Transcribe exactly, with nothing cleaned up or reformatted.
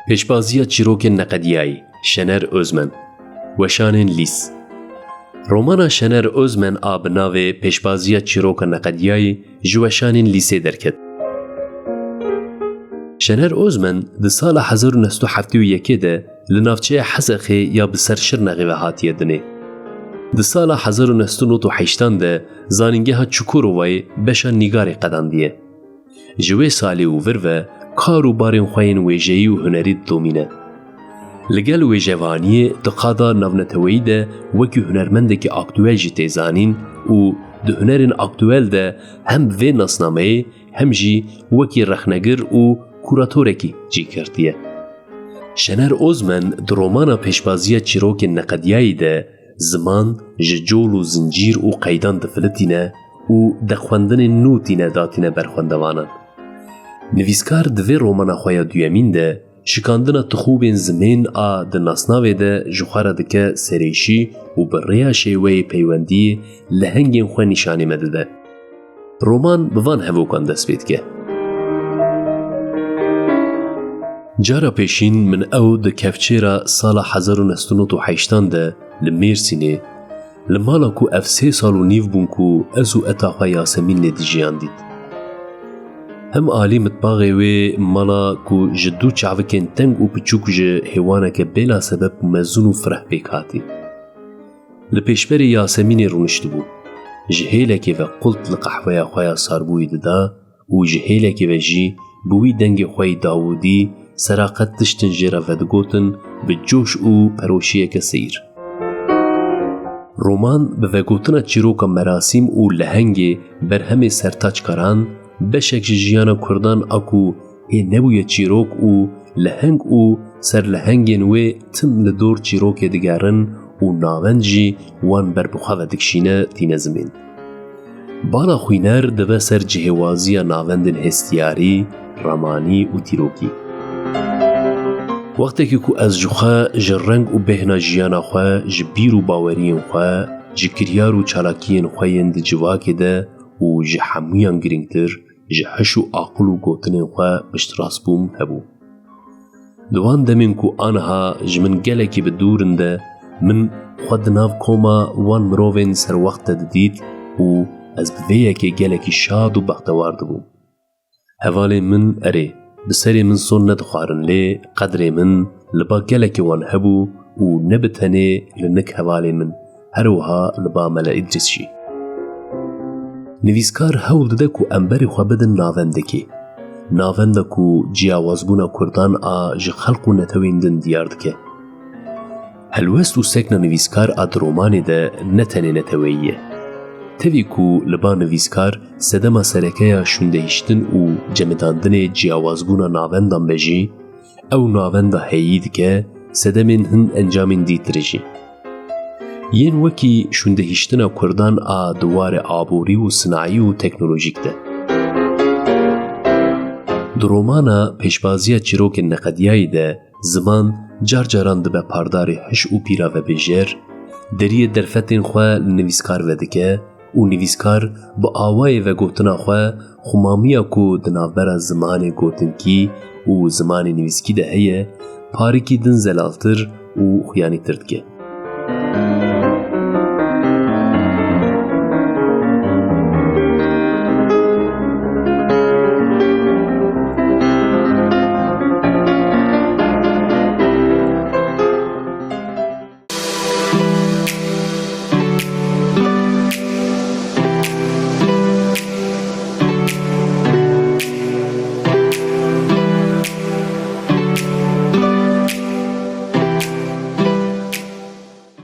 Pêşbaziya çîrokên neqediyayî, Şener Ozmen. Weşanên lîs. Romana Şener Ozmen a bi navê Pêşbaziya çîroka neqediyayî ji weşanên lîsê derket. Şener Ozmen di sala hezar û neh sed û heftê û yekê de li navçeya Hezexê ya bi ser Şirnexê ve hatiye dinê. Di sala hezar û neh sed û nod û heştan de zanîngeha Çukurovayê beşa nîgarê qedandiye. Ji wê salê û vir ve kar û barên xwe yên wêjeyî û hunerî didomîne. Li gel wêjevaniyê di qada navneteweyî de wekî hunermendekî aktuel jî tê zanîn û di hunerên aktuel de hem bi vê nasnameyê hem jî wekî rexnegir û kuratorekî cî girtiye. Şener Ozmen di romana Pêşbaziya çîrokên neqediyayî de ziman ji col û zincîr û qeydan difilitîne û dexwendinên nû tîne datîne ber xwendevanan. Nivîskar di vê romana xwe ya duyemîn de şikandina tixûbên zimên a di nasnavê de ji xwe re dike serêşî û bi rêya şêweyê peywendiyê lehengên xwe nîşanî me dide. Roman bi van hevokan dest pê dike. Cara pêşîn min ew di kevçêra sala hezar û neh sed û nod û heştan de li Mêrsînê, li mala ku ev sê sal û nîv bûn ku ez û eta xwe Yasemîn lê dijiyan dît. Hem alî mitbaxê wê mala ku ji du çavikên teng û piçûk ji hêwaneke bêla sebeb û mezin û fireh pêk hatî. Li pêşberê Yasemînê rûniştibû. Ji hêlekê ve qult li qehweya xwe ya sarbûyî dida û ji hêlekê ve jî bi wî dengê xwe yî dawûdî seraqet tiştin jê re vedigotin bi coş û peroşiyeke seyîr. Roman bi vegotina çîroka merasîm û lehengê Berhemê Sertaç Karan beşek ji jiyana Kurdan a ku ê nebûye çîrok û leheng û serlehengên wê tim li dor çîrokê digerin û navend jî wan ber bi xwe ve dikişîne tîne zimên. Bala xwîner dibe ser cihêwaziya navendên hestiyarî, ramanî û dîrokî. Wextekî ku ez ji xwe, ji reng û bêhna jiyana xwe, ji bîr û baweriyên xwe, ji kiryar û çalakiyên xwe yên di civakê de û ji hemûyan girîngtir, ji hiş û aqil û gotinên xwe piştrast bûm hebû. Di wan demên ku aniha ji min gelekî bi dûr in de, min xwe di nav koma wan mirovên serwext de didît û ez bi vê yekê gelekî şad û bextewar dibûm. Hevalên min, erê, bi serê min son nedixwarin, lê qedrê min li ba gelekî wan hebû û ne bi tenê li nik hevalê min, her wiha li ba Mele Îdrîs jî. Nivîskar hewl dide ku em berê xwe bidin navendekê. Navenda ku ciyawazbûna Kurdan a ji xelq û netewên din diyar dike. Helwest û sekna nivîskar a di romanê de ne tenê neteweyî ye. Tevî ku li ba nivîskar sedema sereke ya şûndehiştin û cemidandinê ciyawazbûna navendan be jî, ew navenda heyî dike sedemên hin encamên dîtir jî. Yên wekî şûndehiştina Kurdan a di warê aborî û sinayî û teknolojîk de. Di romana Pêşbaziya çîrokên neqediyayî de ziman car caran dibe pardarê hiş û pîra vebêjer, deriyê derfetên xwe li nivîskar vedike û nivîskar bi awayê vegotina xwe xumamiya ku di navbera zimanê gotinkî û zimanê nivîskî de heye, parikî din zelaltir û xuyanîtir dike.